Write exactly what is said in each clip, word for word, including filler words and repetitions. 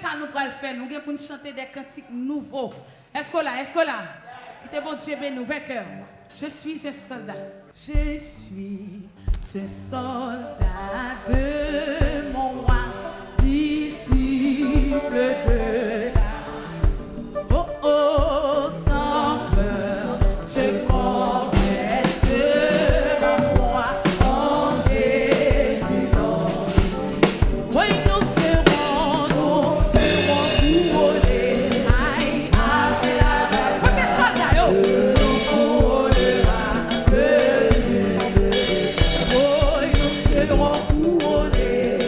Sa nou pral fè, nou gen pou n chante de kantik nouvo. Èske w la? Èske w la? Kite Bondye beni w, vainqueur. Je suis un soldat. Je suis un soldat de mon roi, disciple de la. Oh, oh, sans peur, je combats ma foi en Jésus. Oui, nous serons, nous serons couronnés. Aïe, aïe, aïe. Kote sòlda yo? Oui, nous serons couronnés.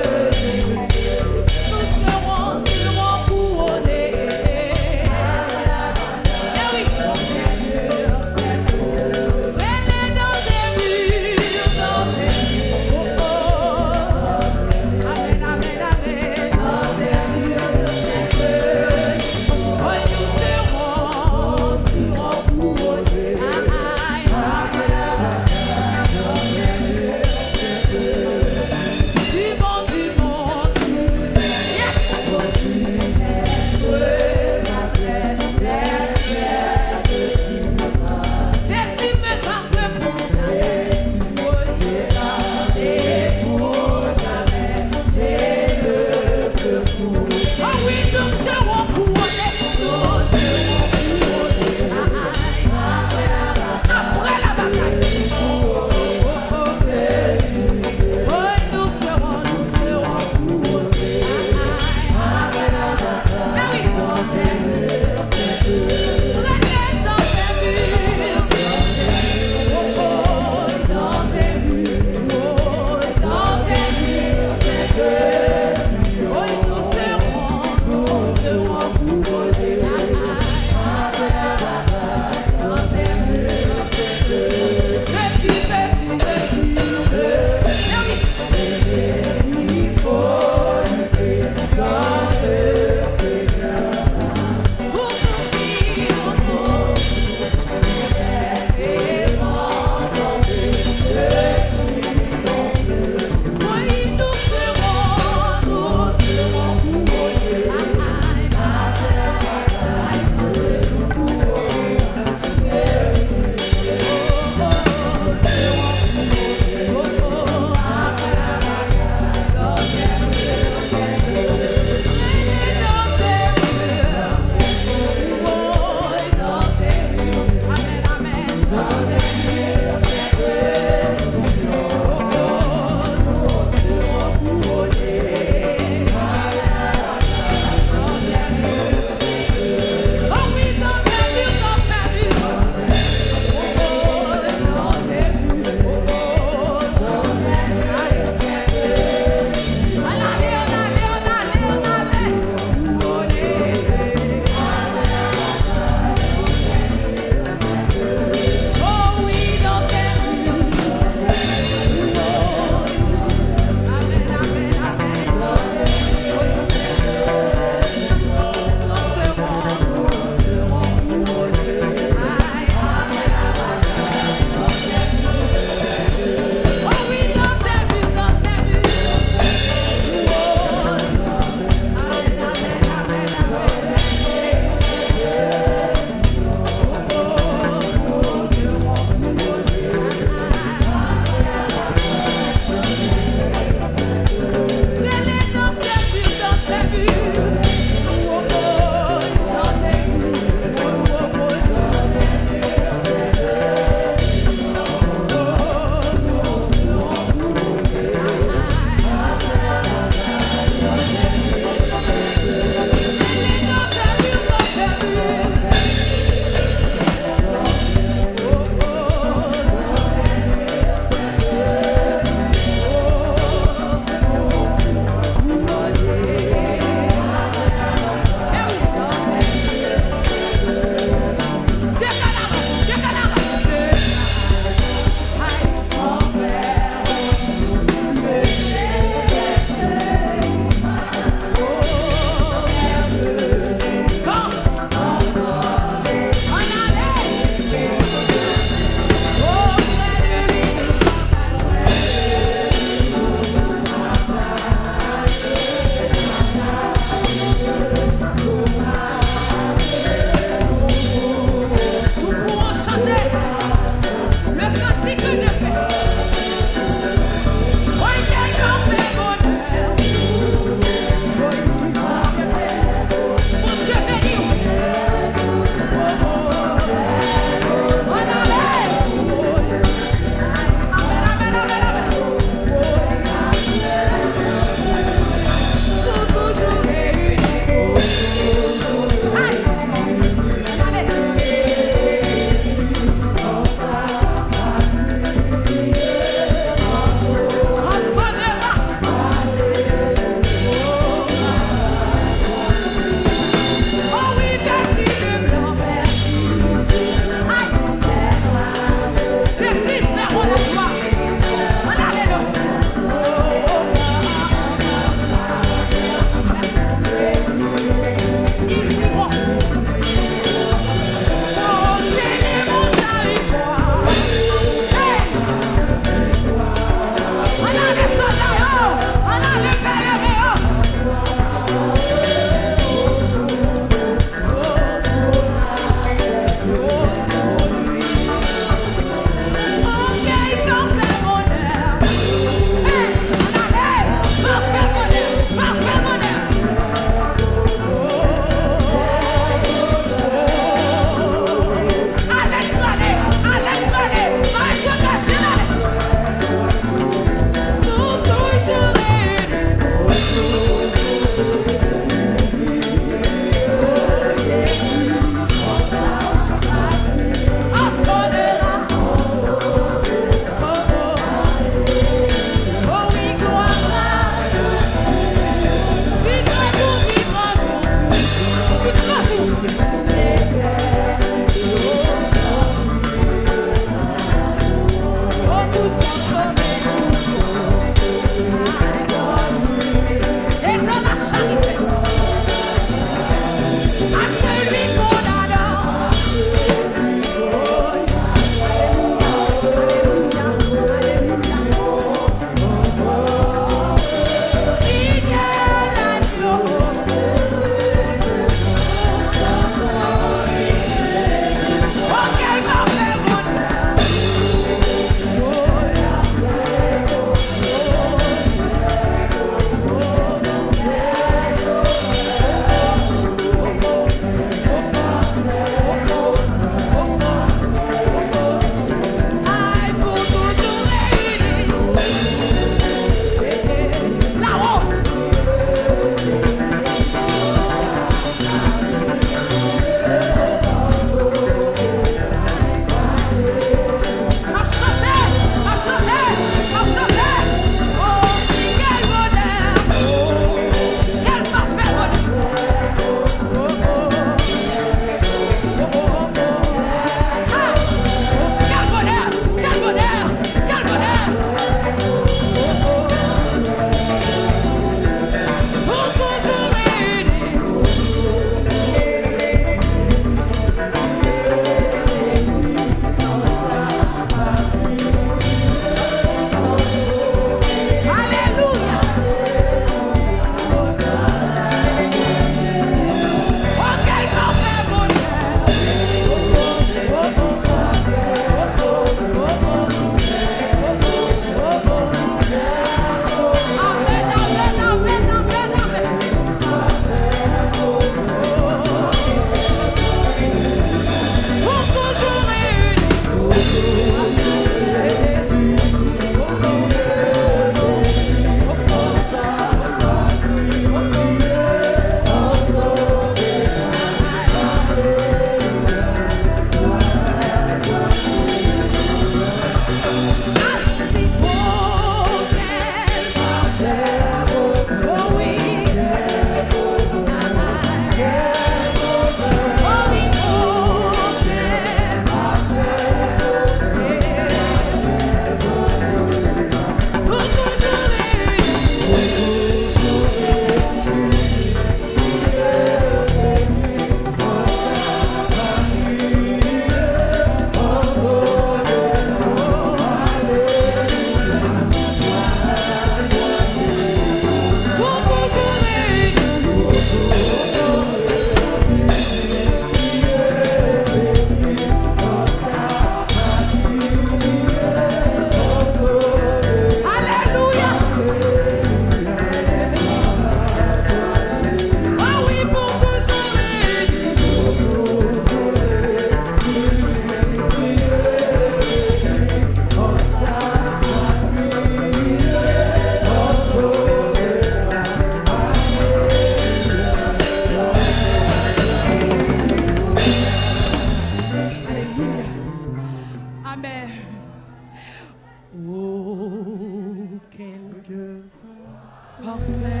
Pafè bonè.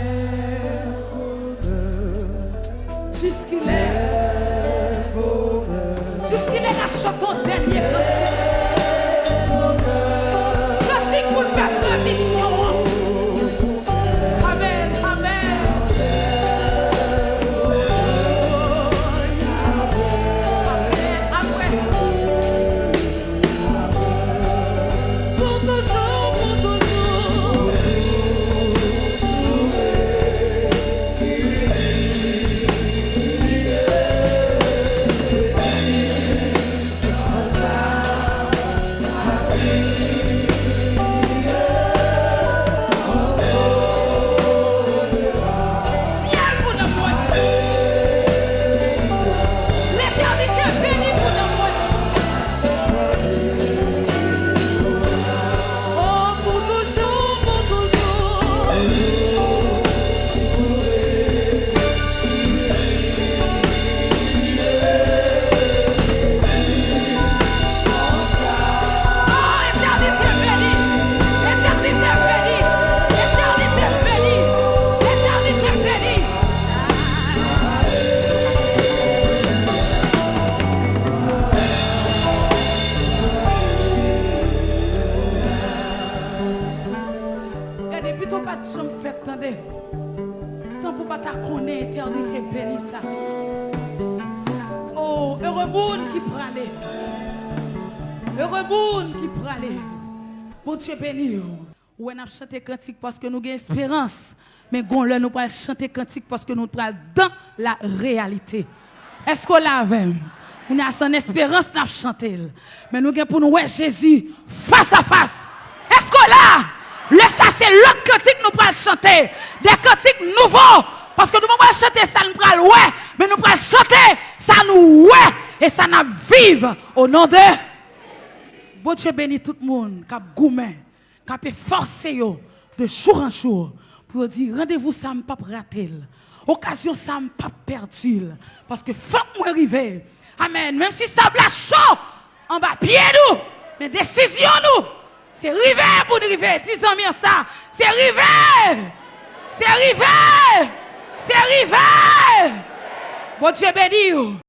Jiskilè? Jiskilè n a chante yon dènye kantik? Kantik pou n fè tranzisyon an. Amèn, amèn. Amèn, amèn. Pou toujou, pou toujou. Syèl pou nanm mwen. Letènite beni pou nanm mwen. Oh, pou toujou, pou toujou. Oh, etènite beni! Etènite beni! Etènite beni! Etènite beni! Gade, pito w pa t janm fèt, tande. Tanpri w pa ta konnen etènite beni sa. Oh, ere moun ki prale. Ere moun ki prale. Bondye beni w. Ou wè n ap chante kantik paske nou gen esperans. Men gon lè nou pral chante kantik paske nou pral dans la réalité. Èske w la avè m? Kounye a se an esperans n ap chante l. Men nou gen pou n wè Jezi fas a fas. Èske w la? Lè sa se lòt kantik nou pral chante. De kantik nouvo. Paske nou pa pral chante sa n pral wè, men nou pral chante sa nou wè e sa n ap viv. O non de Bondye beni tout moun k ap goumen, k ap efòse yo de jou an jou pou yo di, randevou sa m p ap rate l, okazyon sa m p ap pèdi l, paske fòk mwen rive. Amèn. Menm si sab la cho anba pye nou, men desizyon nou, se rive pou n rive. Di zanmi an sa, se rive! Se rive! Se rive! Bondye beni w.